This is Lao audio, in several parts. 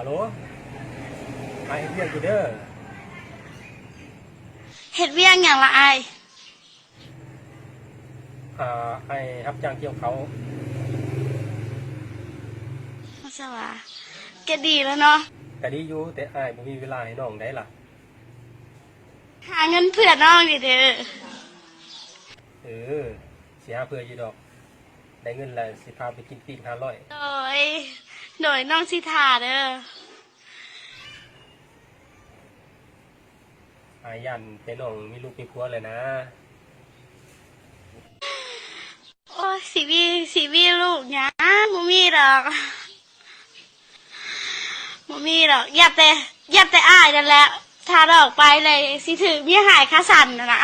ໂຫຼ ອ້າຍເຮັດວຽກຢູ່ເດີ. ເຮັດວຽກຫຍັງລະອ້າຍ? ອ່າ ອ້າຍຮັບຈ້າງກ່ຽວເຂົ້າ. ສະຫວາ ກະດີແລ້ວເນາະ. ກະດີຢູ່ ແຕ່ອ້າຍບໍ່ມີເວລາໃຫ້ນ້ອງໃດລະ. ຫາເງິນເພື່ອນ້ອງນີ້ເດີ. ເອີ ຊິຫາເພື່ອຢູ່ດອກ. ໄດ້ເງິນແລ້ວຊິພາໄປກິນປີ້ງຫ້າຮ້ອຍ. ໂດຍ ໂດຍ ນ້ອງຊິຖ້າເດີ. ອ້າຍຢ້ານແຕ່ນ້ອງມີລູກມີຜົວແລ້ວນະ. ໂອ້ຍ ຊິມີ ຊິມີລູກຫຍັງ ບໍ່ມີດອກ. ບໍ່ມີດອກ ຢ້ານແຕ່ ຢ້ານແຕ່ອ້າຍນັ້ນແຫຼະ ຖ້ານ້ອງໄປແລ້ວຊິຖືກເມຍຫາຍຂາສັ່ນຫັ້ນນະ.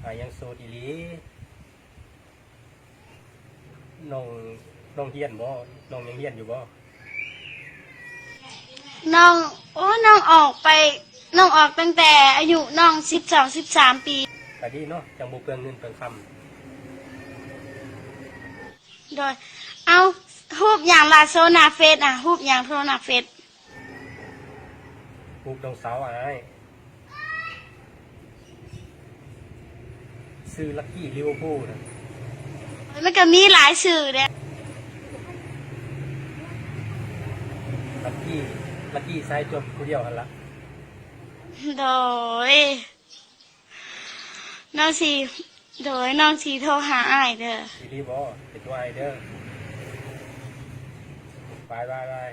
ອ້າຍຍັງໂສດອີ່ຫຼີ. ນ້ອງ ນ້ອງຮຽນບໍ່? ນ້ອງຍັງຮຽນຢູ່ບໍ່? ນ້ອງ ໂອ້ ນ້ອງອອກໄປ ນ້ອງອອກຕັ້ງແຕ່ອາຍຸນ້ອງສິບສອງ ສິບສາມປີ. ກະດີເນາະ ຈັ່ງບໍ່ເປືອງເງິນເປືອງຄຳ. ໂດຍ ເອົາ ຮູບຫຍັງລະໂຊໜ້າເຟສນະ? ຮູບຫຍັງໂຊໜ້າເຟສ? ຮູບນ້ອງສາວອ້າຍ ຊື່ລັກກີ້ ລິເວີພູນະ. ມັນກະມີຫຼາຍຊື່ເດ້. ລັກກີ້ ລັກກີ້ສາຍຈົບຜູ້ດຽວຫັ້ນລະ. ໂດຍ ນ້ອງຊິ ໂດຍ ນ້ອງຊິໂທຫາອ້າຍເດີ. ອີ່ຫຼີບໍ່? ໄປໂທຫາອ້າຍເດີ. ບາຍ ບາຍ ບາຍ.